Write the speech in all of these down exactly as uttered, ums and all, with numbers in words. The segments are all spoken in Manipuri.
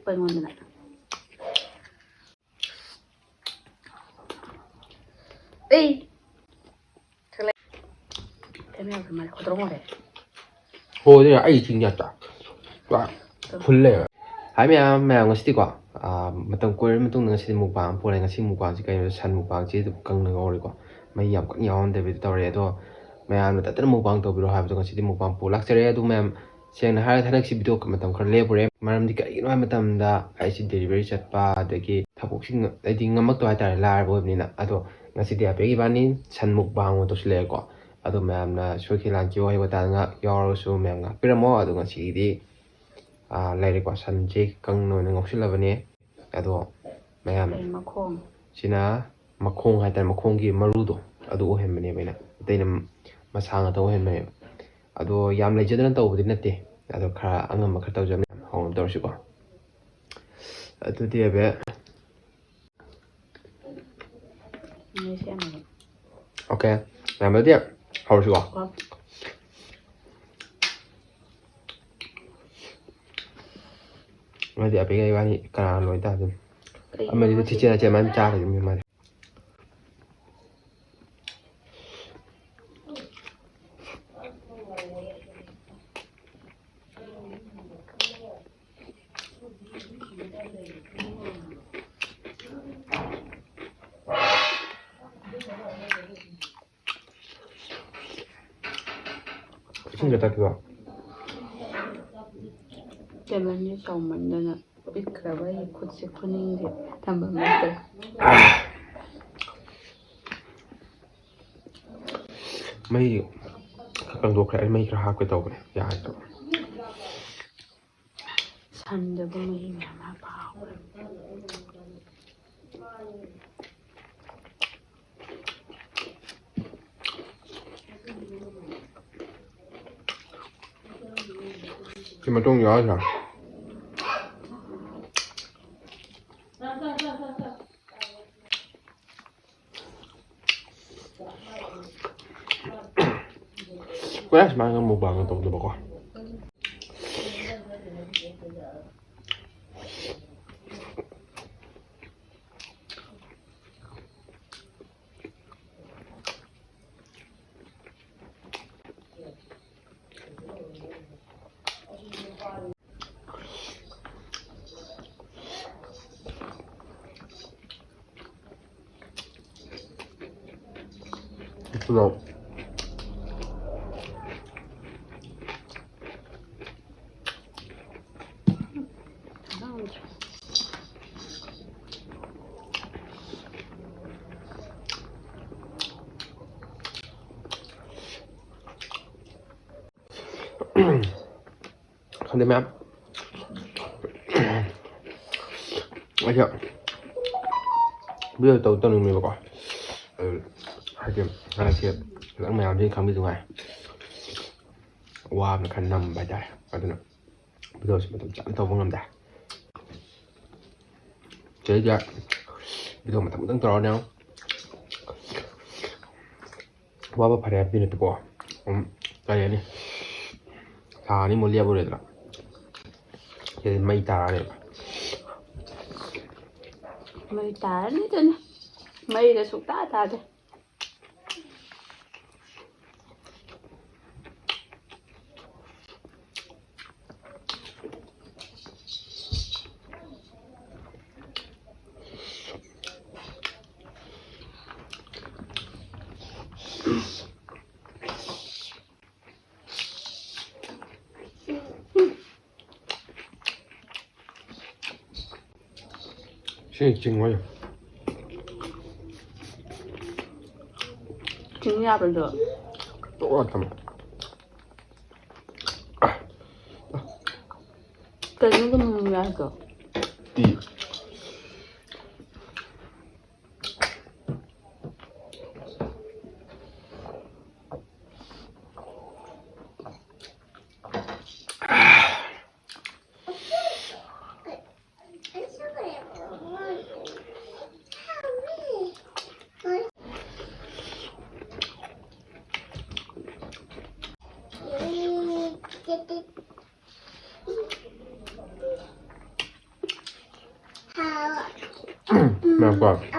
ꯑꯩꯉꯣꯟꯗꯅ꯫ ꯑꯩ ꯊꯣꯛꯂꯛꯑꯦ꯫ ꯀꯩꯝ ꯌꯥꯎꯗ꯭ꯔ ꯃꯥꯜꯂꯦ꯫ ꯈꯣꯠꯇꯣꯔꯛ ꯃꯥꯜꯂꯦ꯫ ꯍꯣꯏ, ꯑꯗꯨꯅ ꯑꯩ ꯆꯤꯟ ꯌꯥ ꯆꯥꯛ ꯄꯨꯔꯥ ꯐꯨꯜ ꯂꯩꯔꯦ꯫ ꯍꯥꯏ ꯃꯌꯥꯝ, ꯃꯌꯥꯝ ꯉꯁꯤꯗꯤꯀꯣ, ꯑꯥ, ꯃꯇꯝ ꯀꯣꯏꯔꯕ ꯃꯇꯨꯡꯗ ꯉꯁꯤꯗꯤ ꯃꯨꯛꯕꯥꯡ ꯑꯃ ꯄꯨꯔꯦ꯫ ꯉꯁꯤ ꯃꯨꯛꯕꯥꯡꯁꯤ ꯀꯩꯅꯣ? ꯁꯟ ꯃꯨꯛꯕꯥꯡꯁꯤ ꯑꯗꯨꯝ ꯀꯪꯅ ꯉꯧꯔꯦꯀꯣ꯫ ꯃꯍꯤ ꯌꯥꯝ ꯀꯟꯅ ꯌꯥꯎꯍꯟꯗꯕꯤꯗ ꯇꯧꯔꯦ꯫ ꯑꯗꯣ ꯃꯌꯥꯝꯅ ꯇꯠꯇꯅ ꯃꯨꯛꯕꯥꯡ ꯇꯧꯕꯤꯔꯣ ꯍꯥꯏꯕꯗꯣ ꯉꯁꯤꯗꯤ ꯃꯨꯛꯕꯥꯡ ꯄꯨ ꯂꯥꯛꯆꯔꯦ꯫ ꯑꯗꯨ ꯃꯌꯥꯝ, ꯁꯦꯡꯅ ꯍꯥꯏꯔꯒ ꯍꯟꯗꯛꯁꯤ ꯚꯤꯗꯤꯑꯣ ꯃꯇꯝ ꯈꯔ ꯂꯦꯞꯄꯨꯔꯦ꯫ ꯃꯔꯝꯗꯤ ꯀꯔꯤꯒꯤꯅꯣ ꯍꯥꯏꯕ ꯃꯇꯝꯗ ꯑꯩꯁꯤ ꯗꯦꯂꯤꯚꯔꯤ ꯆꯠꯄ, ꯑꯗꯒꯤ ꯊꯕꯛꯁꯤ ꯉ-, ꯍꯥꯏꯗꯤ ꯉꯝꯃꯛꯇꯕ ꯍꯥꯏꯇꯥꯔꯦ, ꯂꯥꯏꯔꯕ ꯑꯣꯏꯕꯅꯤꯅ꯫ ꯑꯗꯣ ꯉꯁꯤꯗꯤ ꯑꯕꯦꯒ ꯏꯕꯥꯅꯤ ꯁꯟ ꯃꯨꯛꯕꯥꯡ ꯑꯣꯏꯅ ꯇꯧꯁꯤꯜꯂꯛꯑꯦꯀꯣ꯫ ꯑꯗꯣ ꯃꯌꯥꯝꯅ ꯁꯣꯏꯈꯤ ꯂꯥꯟꯈꯤ ꯋꯥꯍꯩ ꯋꯥꯇꯥ ꯉꯥꯛ ꯌꯥꯎꯔꯒꯁꯨ ꯃꯌꯥꯝ ꯉꯥꯛꯄꯤꯔꯝꯃꯣ꯫ ꯑꯗꯣ ꯉꯁꯤꯒꯤꯗꯤ, ꯑꯥ, ꯂꯩꯔꯦꯀꯣ, ꯁꯟꯁꯦ ꯀꯪꯅ ꯑꯣꯏꯅ ꯉꯧꯁꯤꯜꯂꯕꯅꯦ꯫ ꯑꯗꯣ ꯃꯌꯥꯝ, ꯀꯩ ꯃꯈꯣꯡ? ꯁꯤꯅ ꯃꯈꯣꯡ ꯍꯥꯏꯇꯥꯔꯦ, ꯃꯈꯣꯡꯒꯤ ꯃꯔꯨꯗꯣ ꯑꯗꯨ ꯑꯣꯏꯍꯟꯕꯅꯦꯕ ꯑꯩꯅ, ꯑꯇꯩꯅ ꯃꯁꯥ ꯉꯥꯛꯇ ꯑꯣꯏꯍꯟꯕꯅꯦꯕ꯫ ꯑꯗꯣ ꯌꯥꯝ ꯂꯩꯖꯗꯅ ꯇꯧꯕꯗꯤ ꯅꯠꯇꯦ, ꯑꯗꯣ ꯈꯔ ꯑꯉꯝꯕ ꯈꯔ ꯇꯧꯖꯕꯅꯦ꯫ ꯍꯧꯅ ꯇꯧꯔꯁꯤꯀꯣ꯫ ꯑꯗꯨꯗꯤ ꯑꯕꯦ, ꯃꯩꯁꯦ ꯌꯥꯝ ꯂꯩ꯫ ꯑꯣꯀꯦ, ꯃꯌꯥꯝ, ꯑꯗꯨꯗꯤ ꯍꯧꯔꯁꯤꯀꯣ꯫ ꯀꯣ꯫ ꯑꯃꯗꯤ ꯑꯕꯦꯒ ꯏꯕꯥꯅꯤ ꯀꯅꯥ ꯂꯣꯏ ꯇꯥꯗꯣꯏꯅꯣ? ꯀꯩꯒꯤꯅꯣ ꯑꯃꯗꯤ ꯍꯥꯏꯁꯦ? ꯆꯤꯆꯦ ꯅꯆꯦ ꯃꯥꯏꯅ ꯆꯥꯔꯒ ꯑꯗꯨꯝ ꯌꯦꯡꯉꯣ꯫ ꯏꯁꯤꯡꯗ ꯇꯛꯈꯤꯕ꯫ ꯇꯦꯕꯜꯁꯦ ꯆꯥꯎꯃꯟꯗꯅ ꯄꯤꯛꯈ꯭ꯔꯕ ꯑꯩꯒꯤ ꯈꯨꯠꯁꯦ ꯈꯨꯅꯤꯡꯁꯦ ꯊꯝꯐꯝ ꯂꯩꯇ꯭ꯔꯦ꯫ ꯃꯩ ꯈꯔ ꯀꯪꯗꯣꯛꯈ꯭ꯔꯦ꯫ ꯑꯩ ꯃꯩ ꯈꯔ ꯍꯥꯞꯀꯦ ꯇꯧꯕꯅꯦ, ꯌꯥꯗ꯭ꯔꯕ꯫ ꯁꯟꯗꯕꯨ ꯃꯍꯤ ꯃꯌꯥꯝ ꯍꯥꯞꯄ ꯍꯥꯎꯕ꯭ꯔꯥ? ꯁꯤ ꯃꯇꯨꯡ ꯌꯥꯎꯔꯁꯤꯔꯥ? ꯀꯨꯏꯔꯦ ꯁꯨꯃꯥꯏꯅ ꯃꯨꯛꯕꯥꯡꯒ ꯇꯧꯗꯕꯀꯣ꯫ ꯄꯨꯂꯥꯎ꯫ ꯈꯪꯗꯦ ꯃꯌꯥꯝ꯫ ꯑꯩꯁꯦ video ꯇꯧ ꯇꯧꯅꯤꯡꯉꯦꯕꯀꯣ꯫ ꯑꯗꯨ ꯍꯥꯏꯗꯤ ꯍꯟꯗꯛꯁꯦ ꯈꯤꯇꯪ ꯃꯌꯥꯝꯁꯤꯅ ꯈꯪꯕꯤꯗꯨꯉꯥꯏ ꯋꯥꯕꯅ ꯈꯔ ꯅꯝꯕ ꯍꯥꯏꯇꯥꯔꯦ꯫ ꯑꯗꯨꯅ videoꯁꯦ ꯃꯇꯝ ꯆꯥꯅ ꯇꯧꯕ ꯉꯝꯗꯦ꯫ ꯁꯤꯗꯩꯗ video ꯃꯊꯪ ꯃꯊꯪ ꯇꯧꯔꯛꯑꯅꯤ꯫ ꯋꯥꯕ ꯐꯔꯦ ꯍꯥꯏꯕꯗꯤ ꯅꯠꯇꯦꯀꯣ꯫ ꯎꯝ, ꯀꯔꯤ ꯍꯥꯏꯅꯤ? ꯊꯥ ꯑꯅꯤꯃꯨꯛ ꯂꯦꯞꯄꯨꯔꯦꯗꯅ꯫ ꯁꯤꯗꯤ ꯃꯩ ꯇꯥꯔꯅꯦꯕ꯫ ꯃꯩ ꯇꯥꯔꯅꯤꯗꯅ꯫ ꯃꯩꯒ ꯁꯨꯛꯇꯥ ꯇꯥꯗꯦ꯫ ꯁꯤ ꯆꯤꯡꯉꯣꯏ꯫ ꯆꯤꯡ ꯌꯥꯕꯗꯣ꯫ ꯇꯣꯛꯑꯣ ꯊꯝꯃꯣ꯫ ꯀꯩꯅꯣ ꯑꯗꯨꯝ ꯌꯥꯏꯗꯣ? ꯇꯤ꯫ ꯃꯌꯥꯝꯀꯣ,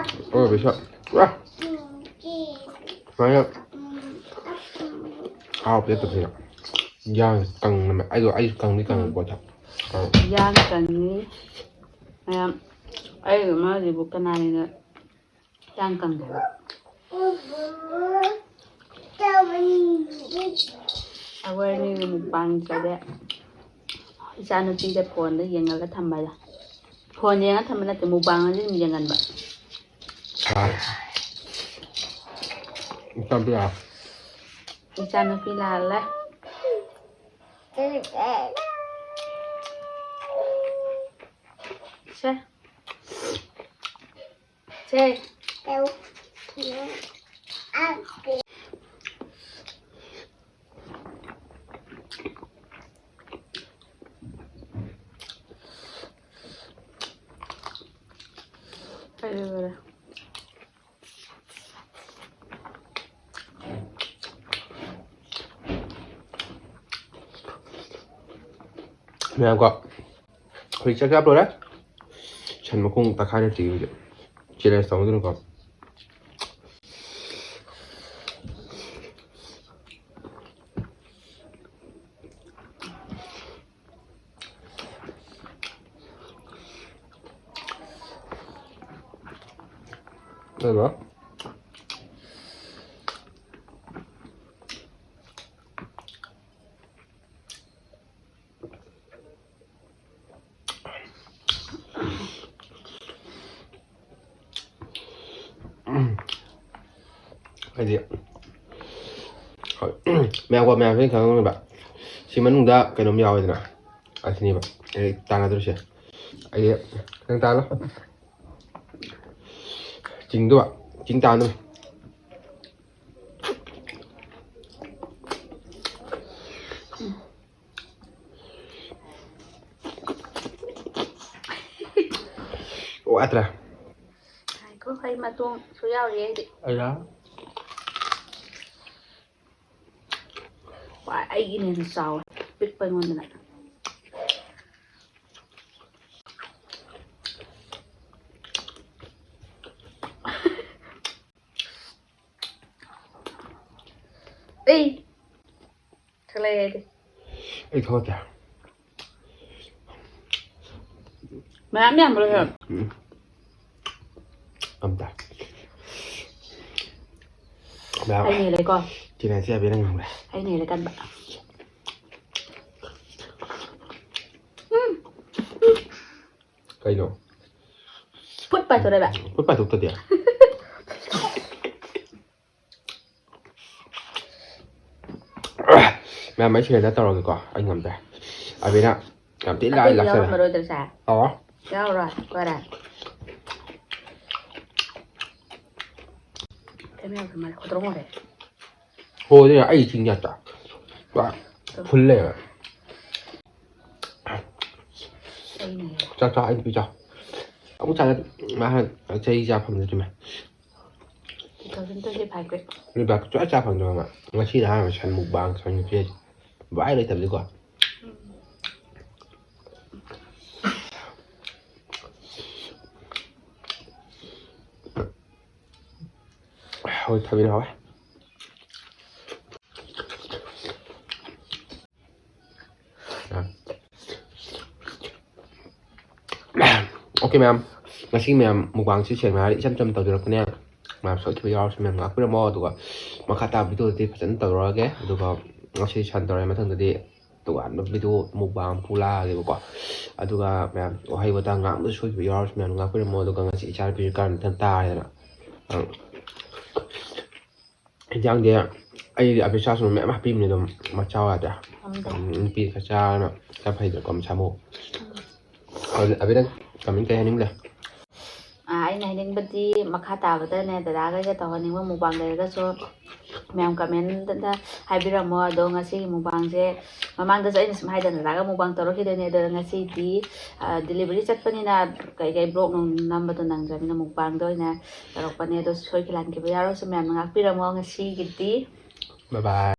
ꯑꯣꯏꯕꯩꯁꯨ ꯄꯨꯔꯥ ꯁꯨꯃꯥꯏꯅ ꯍꯥꯎꯕꯁꯦ ꯇꯧꯁꯤꯔ꯫ ꯌꯥꯡ ꯀꯪꯅ ꯑꯩꯗꯣ ꯑꯩꯁꯨ ꯀꯪꯗꯤ ꯀꯪꯉꯦ ꯄꯣꯠꯇ꯫ ꯌꯥꯡ ꯀꯪꯉꯤ ꯃꯌꯥꯝ꯫ ꯑꯩꯒ ꯃꯥꯁꯤꯕꯨ ꯀꯅꯥꯅ ꯌꯥꯡ ꯀꯪꯗꯦꯕ? ꯑꯩꯈꯣꯏ ꯑꯅꯤꯅ ꯃꯨꯛꯕꯥꯡ ꯇꯧꯔꯦ꯫ ꯏꯆꯥꯅꯨꯄꯤꯁꯦ ꯐꯣꯟꯗ ꯌꯦꯡꯍꯜꯂ ꯊꯝꯕ ꯍꯥꯏꯗ꯫ ꯐꯣꯟ ꯌꯦꯡꯉ ꯊꯝꯕ ꯅꯠꯇꯦ, ꯃꯨꯛꯕꯥꯡ ꯑꯗꯨꯝ ꯌꯦꯡꯍꯟꯕ꯫ ꯁꯥꯔꯦ꯫ ꯏꯆꯥꯅꯨꯄꯤ ꯂꯥꯛꯑꯣ꯫ ꯏꯆꯥꯅꯨꯄꯤ ꯂꯥꯛꯍꯜꯂꯦ꯫ ꯁꯦ꯫ ꯁꯦ꯫ ꯀꯩꯗꯧꯔꯦ? ꯃꯌꯥꯝꯀꯣ, ꯍꯧꯖꯤꯛ ꯆꯥꯛ ꯆꯥꯕ ꯂꯣꯏꯔꯦ꯫ ꯁꯟ ꯃꯈꯣꯡ ꯇꯛꯈꯥꯏꯔ ꯆꯤꯛꯏ ꯍꯧꯖꯤꯛ꯫ ꯆꯦꯂꯦꯟꯖ ꯇꯧꯅꯗꯣꯏꯅꯤꯀꯣ꯫ ꯀꯩꯕ? ꯍꯥꯏꯗꯤ, ꯍꯣꯏ, ꯃꯌꯥꯝꯀꯣ, ꯃꯌꯥꯝꯁꯨ ꯈꯪꯉꯝꯒꯅꯤꯕ꯫ ꯁꯤ ꯃꯅꯨꯡꯗ ꯀꯩꯅꯣꯝ ꯌꯥꯎꯋꯦꯗꯅ, ꯑꯁꯤꯅꯦꯕ ꯑꯩ ꯇꯥꯟꯅꯗꯣꯏꯁꯦ꯫ ꯑꯩ ꯅꯪ ꯇꯥꯜꯂꯣ꯫ ꯆꯤꯡꯗꯨꯕ, ꯆꯤꯡ ꯇꯥꯟꯗꯨꯕ꯫ ꯋꯥꯠꯇ꯭ꯔꯥ? ꯉꯥꯏꯈꯣ, ꯑꯩ ꯃꯇꯣꯡꯁꯨ ꯌꯥꯎꯔꯤ ꯑꯩꯗꯤ꯫ ꯑꯩꯔꯥ? ꯋꯥ, ꯑꯩꯒꯤꯅ ꯍꯦꯟꯅ ꯆꯥꯎꯋꯦ, ꯄꯤꯛꯄ ꯑꯩꯉꯣꯟꯗꯅ꯫ ꯑꯩ ꯊꯣꯛꯂꯛꯑꯦ ꯑꯩꯗꯤ꯫ ꯑꯩ ꯊꯣꯛꯂꯛꯇꯦ꯫ ꯃꯌꯥꯝ ꯌꯥꯝꯕ꯭ꯔꯣ ꯁꯤꯗ? ꯎꯝ꯫ ꯑꯝꯇ꯫ ꯃꯌꯥꯝ꯫ ꯑꯩꯅ ꯍꯦꯜꯂꯦꯀꯣ꯫ ꯆꯤꯅꯥꯁꯤ ꯌꯥꯕꯤꯔ ꯉꯝꯈ꯭ꯔꯦ꯫ ꯑꯩꯅ ꯍꯦꯜꯂꯦ ꯀꯟꯕ꯫ ꯎꯝ꯫ ꯀꯩꯅꯣ? ꯐꯨꯠ ꯄꯥꯏꯊꯣꯔꯛꯑꯦꯕ꯫ ꯐꯨꯠ ꯄꯥꯏꯊꯣꯛꯇꯗꯤ꯫ ꯃꯌꯥꯝ, ꯑꯩ ꯁꯤꯔꯦꯗ ꯇꯧꯔꯒꯦꯀꯣ, ꯑꯩ ꯉꯝꯗ꯭ꯔꯦ꯫ ꯑꯕꯤꯅ ꯌꯥꯝ ꯊꯤ ꯂꯥꯏ ꯑꯇꯩꯗꯤ ꯂꯥꯛꯆꯔꯦ꯫ ꯌꯥꯎꯔꯝꯃꯔꯣꯏꯗ꯭ꯔꯁꯦ? ꯑꯣ꯫ ꯌꯥꯎꯔꯣꯏ, ꯂꯣꯏꯔꯦ꯫ ꯀꯩꯝ ꯌꯥꯎꯗ꯭ꯔ ꯃꯥꯜꯂꯦ, ꯈꯣꯠꯇ꯭ꯔꯣ ꯃꯥꯜꯂꯦ꯫ ꯍꯣ, ꯑꯗꯨꯅ ꯑꯩ ꯆꯤꯡ ꯌꯥꯇ ꯄꯨꯔꯥ ꯐꯨꯜ ꯂꯩꯔꯦ꯫ ꯑꯩꯅ ꯍꯦꯜꯂꯦ꯫ ꯆꯥꯛ ꯆꯥ, ꯑꯩ ꯅꯨꯄꯤ ꯆꯥ꯫ ꯑꯃꯨꯛ ꯆꯥ, ꯃꯥ ꯍꯥꯟꯅ ꯆꯍꯤ ꯆꯥ ꯐꯪꯗ꯭ꯔꯤꯃꯦ꯫ Two thousand twenty five ꯀꯤ꯫ ꯅꯨꯄꯥ ꯁꯨꯡꯆꯥ ꯆꯥ ꯐꯪꯗꯕ ꯑꯃ꯫ ꯉꯁꯤꯅ ꯑꯍꯥꯟꯕ ꯁꯟ mukbang ꯁꯟ ꯅꯨꯄꯤ ꯍꯥꯏꯁꯦ꯫ ꯚꯥꯏ ꯂꯩꯇꯕꯗꯤꯀꯣ꯫ ꯎꯝ꯫ ꯍꯣꯏ, ꯊꯥꯕꯤꯅ ꯍꯥꯎꯋꯦ꯫ OK ꯃꯌꯥꯝ, ꯉꯁꯤ ꯃꯌꯥꯝ mukbangꯁꯤ ꯁꯦꯡꯅ ꯍꯥꯏꯔꯗꯤ ꯏꯆꯝ ꯆꯝ ꯇꯧꯖꯔꯛꯄꯅꯦ꯫ ꯃꯌꯥꯝ ꯁꯣꯏꯈꯤꯕ ꯌꯥꯎꯔꯁꯨ ꯃꯌꯥꯝ ꯉꯥꯛꯄꯤꯔꯝꯃꯣ, ꯑꯗꯨꯒ ꯃꯈꯥ ꯇꯥꯕ videoꯗꯗꯤ ꯐꯖꯅ ꯇꯧꯔꯛꯑꯒꯦ꯫ ꯑꯗꯨꯒ ꯉꯁꯤ ꯁꯟ ꯇꯧꯔꯦ, ꯃꯊꯪꯗꯗꯤ ꯇꯣꯉꯥꯟꯕ video mukbang ꯄꯨꯂꯥꯛꯑꯒꯦꯕꯀꯣ꯫ ꯑꯗꯨꯒ ꯃꯌꯥꯝ ꯋꯥꯍꯩ ꯋꯥꯇꯥ ꯉꯥꯡꯕꯗ ꯁꯣꯏꯈꯤꯕ ꯌꯥꯎꯔꯁꯨ ꯃꯌꯥꯝ ꯉꯥꯛꯄꯤꯔꯝꯃꯣ꯫ ꯑꯗꯨꯒ ꯉꯁꯤ ꯏꯆꯥꯅꯨꯄꯤꯁꯨ ꯀꯥꯟꯅ ꯃꯊꯪ ꯇꯥꯔꯦꯗꯅ꯫ ꯑꯪ꯫ ꯏꯟꯖꯥꯡꯗꯤ ꯑꯩꯗꯤ ꯑꯕꯤꯆꯥꯁꯨ ꯃꯌꯥꯝ ꯍꯥꯞꯄꯤꯕꯅꯦ, ꯑꯗꯨꯝ ꯃꯆꯥ ꯌꯥꯗ꯭ꯔꯥ? ꯉꯝꯗꯦ꯫ ꯎꯝ, ꯅꯨꯄꯤ ꯈꯔ ꯆꯥꯔꯅ ꯈꯔ ꯐꯩꯗꯅꯀꯣ ꯃꯁꯥ ꯃꯎ꯫ ꯎꯝ꯫ ꯑꯗꯨ ꯑꯕꯤ ꯅꯪ comment ꯀꯩ ꯍꯥꯏꯅꯤꯡꯂꯦ? ꯑꯥ, ꯑꯩꯅ ꯍꯥꯏꯅꯤꯡꯕꯗꯤ ꯃꯈꯥ ꯇꯥꯕꯗꯅꯦ ꯗꯗꯥꯒ ꯑꯩꯒ ꯇꯧꯍꯟꯅꯤꯡꯕ mukbang ꯂꯩꯔꯒꯁꯨ ꯃꯌꯥꯝ commentꯗ ꯍꯥꯏꯕꯤꯔꯝꯃꯣ꯫ ꯑꯗꯣ ꯉꯁꯤꯒꯤ mukbangꯁꯦ ꯃꯃꯥꯡꯗꯁꯨ ꯑꯩꯅ ꯁꯨꯝ ꯍꯥꯏꯗꯅ ꯗꯗꯥꯒ mukbang ꯇꯧꯔꯛꯈꯤꯗꯣꯏꯅꯦ꯫ ꯑꯗꯣ ꯉꯁꯤꯗꯤ, ꯑꯥ, delivery ꯆꯠꯄꯅꯤꯅ ꯀꯩꯀꯩ vlog ꯅꯨꯡ ꯅꯝꯕꯗꯣ ꯅꯪꯗ꯭ꯔꯕꯅꯤꯅ mukbangꯗ ꯑꯣꯏꯅ ꯇꯧꯔꯛꯄꯅꯦ꯫ ꯑꯗꯣ ꯁꯣꯏꯈꯤ ꯂꯥꯟꯈꯤꯕ ꯌꯥꯎꯔꯁꯨ ꯃꯌꯥꯝꯅ ꯉꯥꯛꯄꯤꯔꯝꯃꯣ꯫ ꯉꯁꯤꯒꯤꯗꯤ bye bye꯫